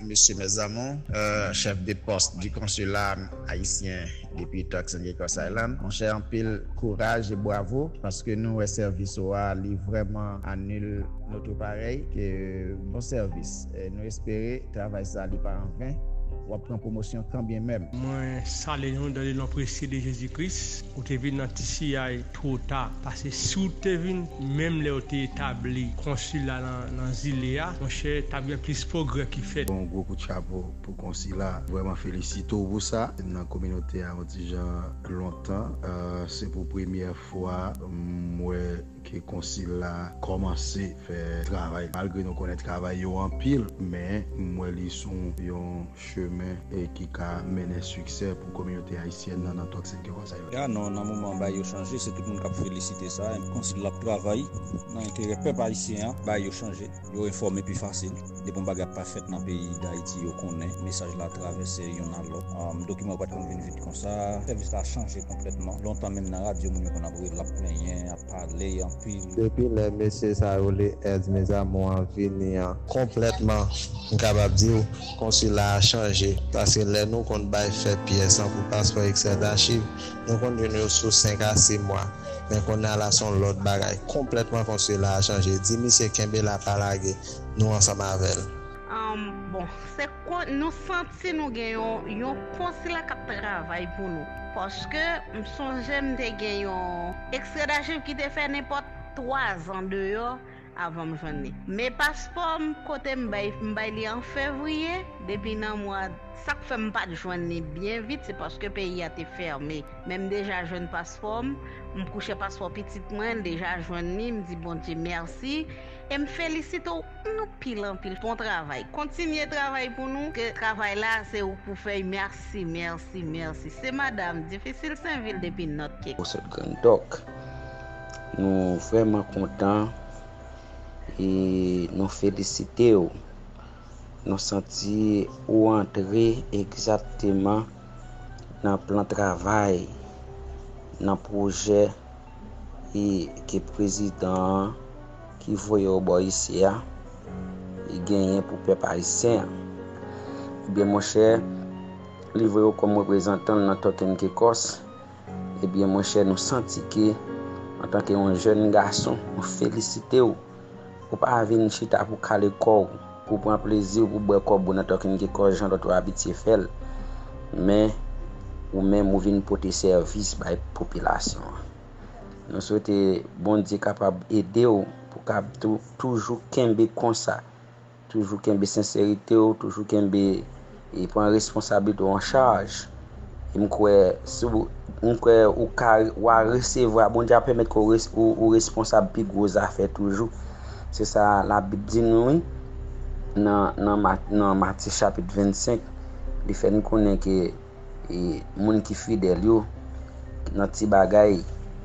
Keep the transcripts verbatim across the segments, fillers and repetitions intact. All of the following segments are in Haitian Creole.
Mesye Mezamou, euh, chèf de pòs di konsila ayisyen depi Turks and Caicos Island. Monchè, anpil kouraj e bwavo, paske nou wè sèvis ou a, li vrèman a nil notr parèy. Ke bon sèvis. E nou espere travay sa li pa anven. W ap pran pwomosyon kanbyen menm. Mwen salye nou dans le nom précieux de Jésus-Christ. Ou te vin nan T C I two ta, paske si w te vin, menm lè yo te etabli konsila nan, nan zile a, monchè, t ap gen plis pwogrè ki fèt. Yon gwo kout chapo pou konsila. Vrèman felisite w pou sa. Nan kominote a yon ti jan lontan. Euh, se pou premyè fwa m wè ke konsil la kòmanse fè travay. Malgre nou konnen travay yo anpil, men m wè li sou yon chemen e ki ka mennen siksè pou kominote ayisyèn nan, nan Turks and Caicos Island. Ya non, nan moman bagay yo chanje, se tout moun k ap felisite sa. Konsil la ap travay nan enterè pèp ayisyen an, bagay yo chanje. Yo enfòme pi fasil. Depi yon bagay ap pa fèt nan peyi Dayiti, yo konnen mesaj la travèse youn a lòt. Um, dokiman yo pa t konn vin vit konsa. Sèvis la chanje konplètman. Lontan menm nan radyo, moun yo konn ap rele, ap plenyen, ap pale anpil. Depi lè mesye sa yo rele Eds Mezamou an vini an, konplètman, m kapab di w, konsila a chanje. Paske lè nou konn bay fè pyès an pou paspò, ekstrè dachiv, nou konn jwenn yo sou senk a sis mwa. Men kounye a la, se yon lòt bagay. Konplètman, konsila a chanje. Di misye kenbe la, pa lage. Nou ansanm avè l. Ahn, bon, se kon, nou santi nou gen yon, yon konsila k ap travay pou nou. Paske m sonje m te gen yon ekstrè dachiv ki te fè nenpòt twa zan deyò avan m jwenn li. Men paspò m, kote m bay, m bay li an fevriye, depi nan mwa, sa k fè m pa t jwenn li byen vit, se paske peyi a te fèmen. Men m deja jwenn paspò m, m kouche paspò pitit mwen, l deja jwenn li, m di Bondye mèsi. E m felisite w anpil, anpil. Bon travay. Kontinye travay pou nou, ke travay la se ou k pou fè l. Mèsi, mèsi, mèsi. Se madanm Difisil Senvil depi Nòt Kekòs. Osèt Grann Dòk. Nou vrèman kontan e nou felisite w. Nou santi ou antre egzakteman nan plan travay, nan pwojè e ke prezidan an ki voye w bò isi a, li genyen pou pèp ayisyen an. Ebyen, monchè, li voye w kòm reprezantan l nan Turks and Caicos. Ebyen, monchè, nou santi ke, antanke yon jèn gason, nou felisite w. Ou pa vin chita pou kale kò w, pou pran plezi w, pou bwè kòb ou nan Turks and Caicos jan lòt yo abitye fè l. Men, ou menm, ou vin pote sèvis bay popilasyon an. Nou swete Bondye kapab ede w pou kab tou, toujou kenbe konsa. Toujou kenbe senserite w, toujou kenbe e pran responsablite w an chaj. E m kwè, si w, m kwè ou ka, w a resevwa, Bondye a pèmèt ke w res-, ou, ou responsab pi gwo zafè toujou. Se sa Labib di nou, wi. Nan, nan Ma-, nan Matye chapit vennsenk, li fè n konnen ke e moun ki fidèl yo, nan ti bagay,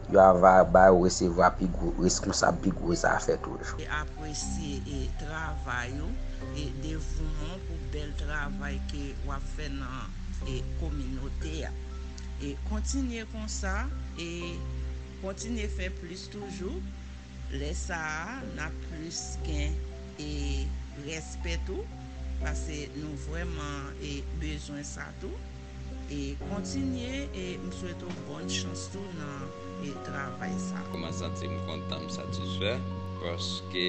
yo ava ba yo resevwa pi gwo, responsab pi gwo zafè toujou. E apresye e travay ou e devouman w pou bèl travay ke w ap fè nan e kominote a. E kontinye konsa, e kontinye fè plis toujou. Lè sa a, n ap plis gen e respè tou, paske nou vrèman e bezwen sa tou. E kontinye, e m swete w bòn chans tou nan e travay sa. Kòman santi m kontan, m satisfè, paske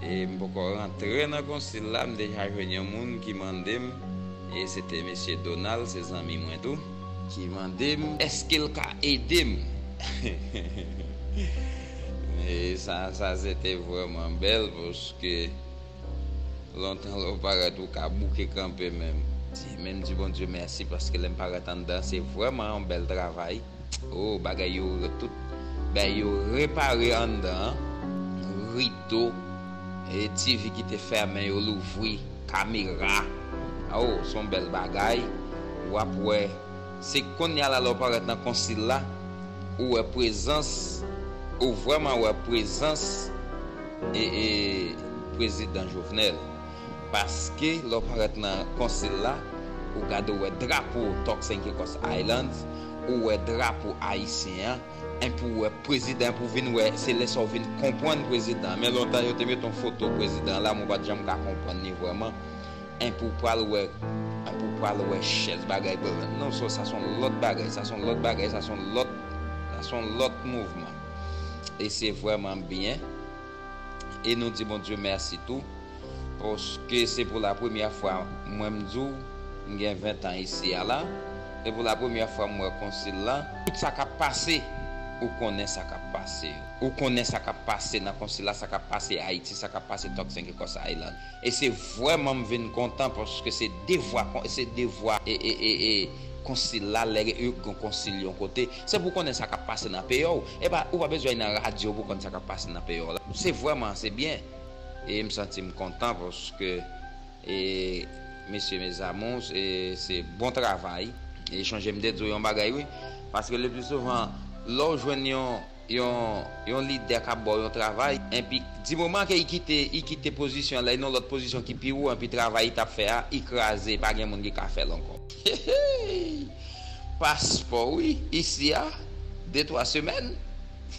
e m poko rantre nan konsil la, m deja jwenn yon moun ki mande m, e se te mesye Donald, se zanmi mwen tou, ki mande m èske l ka ede m. E sa, sa se te vrèman bèl, paske lontan lè w parèt ou ka bouke kanpe menm. Di, men m di Bondye mèsi, paske lè m parèt anndan, se vrèman yon bèl travay. O, bagay yo re-, tout, bagay yo repare anndan an. Rido, e T V ki te fèmen, yo louvri, kamera. O, se yon bèl bagay. W ap wè, se kounye a la, lè w parèt nan konsil la, ou wè prezans, ou vrèman wè prezans, e, e, prezidan Jovenel. Paske, lè w parèt nan konsil la, ou gade, ou wè drapo Turks and Caicos Islands, ou wè drapo ayisyen an, enpi ou wè prezidan, pou vin wè, se lè sa w vin konprann prezidan. Men lontan, yo te mete yon foto prezidan la, mwen pa t janm ka konprann li vrèman. Enpi w pral wè, enpi w pral wè chèz bagay blan. Non, sa, sa se yon lòt bagay, sa se yon lòt bagay, sa se yon lòt, sa se yon lòt mouvman. E se vrèman byen. E nou di Bondye mèsi tou, paske se pou la premyè fwa, mwen m di w, m gen ven tan isi a la, e pou la premyè fwa m wè konsil la, tout sa k ap pase, ou konnen sa k ap pase yo. Ou konnen sa k ap pase nan konsil la, sa k ap pase Ayiti, sa k ap pase Turks and Caicos Island. E se vrèman m vin kontan paske se devwa, se devwa e, e, e, e konsil la, lè yo gen konsil yon kote. Se pou konnen sa k ap pase nan peyi w. E pa, ou pa bezwen nan radyo pou konn sa k ap pase nan peyi w la. Se vrèman, se byen. E m santi m kontan paske, e, mesye, mes amours, e, se bon travay. E chonje m te di w yon bagay, wi. Paske le pli souvan, lè w jwenn yon, yon, yon lidè k ap ba w yon travay, enpi di moman ke i kite, i kite pozisyon la, i nan lòt pozisyon ki pi wo, enpi travay i t ap fè a, i kraze, pa gen moun ki ka fè l ankò. Paspò, wi, isi a, de twa semèn.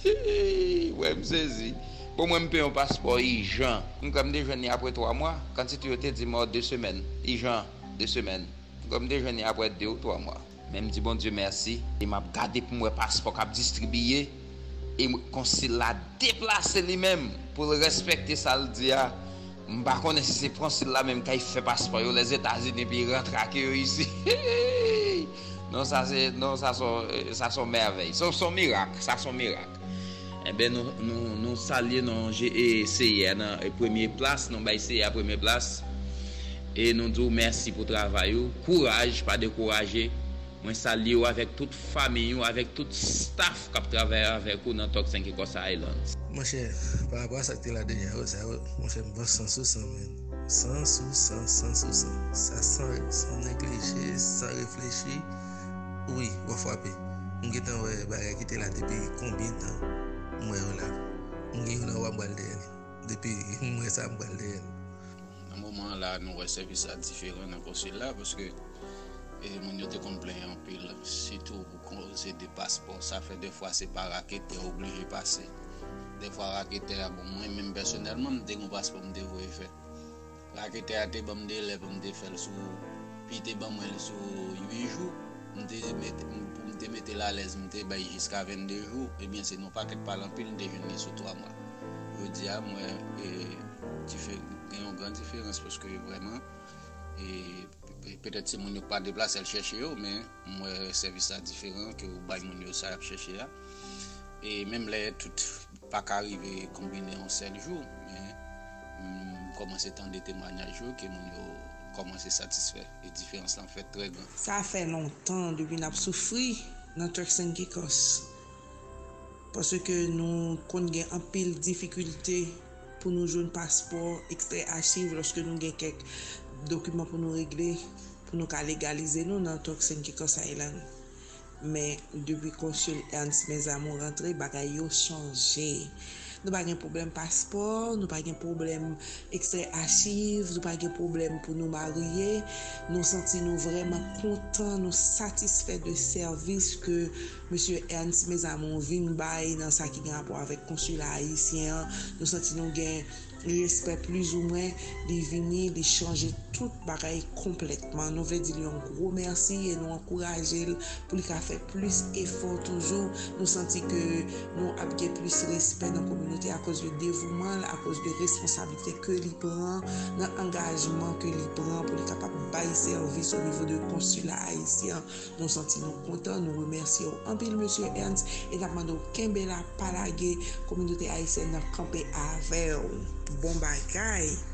Wè, m sezi. Bon, mwen, m peye yon paspò ijan. M kwè m te jwenn li apre twa mwa. Kantite yo te di m, o, de semèn. Ijan, de semèn. M kwè m te jwenn li apre de ou twa mwa. Men m di Bondye mèsi, e m ap gade pou m wè paspò k ap distribiye, e m, konsil la deplase li menm pou l respekte sa l di a. M pa konnen si se konsil la menm k al fè paspò yo Lèzetazini epi rantre ak yo isi. Non, sa se, non, sa se, sa se yon mèvèy. Se, se yon mirak, sa se yon mirak. Enben, nou, nou, nou salye non Je-, e, Seyè nan, e, premye plas, nou bay Seyè a premye plas. E nou di w mèsi pou travay ou. Kouraj, pa dekouraje. Mwen salye w avèk tout fanmi w, avèk tout staff k ap travay avèk ou nan Turks and Caicos Islands. Monchè, pa rapò a sa k te la dènyè yo, sa yo, monchè, m pran san sou san, men. San sou san, san sou san. Sa san, san neglije, san reflechi. Wi, w ap frape. M gentan wè bagay ki te la depi konbyen tan m wè yo la. M gen youn anba m pral dèyè l. Depi m wè sa, m pral dèyè l. Nan moman an la, nou wè sèvis la diferan nan konsil la, paske, e, moun yo te konn plenyen anpil, sitou pou koze de paspò. Sa fè defwa se pa raketè oblije pase. Defwa raketè a, bon, mwen menm pèsonèlman, m te gen yon paspò m te voye fè. Raketè a te ban m delè pou m te fè l sou, pi te ban mwen l sou uit jou. M te mete, m, pou m te mete l alèz, m te bay jiska vennde jou. Ebyen, se nan yon pakèt pale anpil, m te jwenn li sou twa mwa. Jodi a, m wè, e, dife-, gen yon gran diferans paske vrèman, e, pe-, petèt se moun yo k pa deplase al chèche yo, men m wè sèvis la diferan, ke ou bay moun yo sa y ap chèche a. E menm lè tout pa ka rive konbine yon sèl jou, men m kòmanse tande temwanyaj yo ke moun yo kòmanse satisfè e diferans lan fèt trè gran. Sa fè lontan depi n ap soufri nan Turks and Caicos, paske nou konn gen anpil difikilte pou nou jwenn paspò, ekstrè achiv, lòske nou gen kèk dokiman pou nou regle, pou nou ka legalize nou nan Turks and Caicos Island. Men depi konsil Ernst Mes Amours rantre, bagay yo chanje. Nou pa gen pwoblèm paspò, nou pa gen pwoblèm ekstrè achiv, nou pa gen pwoblèm pou nou marye. Nou santi nou vrèman kontan, nou satisfè de sèvis ke mesye Ernst Mes Amours vin bay nan sa ki gen rapò avèk konsila ayisyen an. Nou santi nou gen respè plizoumwen, li vini, li chanje tout bagay konplètman. Nou vle di l yon gwo mèsi e nou ankouraje l pou li ka fè plis efò toujou. Nou santi ke nou ap gen plis respè nan kominote akoz de devouman l, akoz de responsablite ke li pran, nan angajman ke li pran pou li kapab bay sèvis o nivo de konsila ayisyen an. Nou santi nou kontan, nou remèsye w anpil, mesye Ernst, e n ap mande w kenbe la, pa lage, kominote ayisyèn nan kanpe avè w. Bon bagay!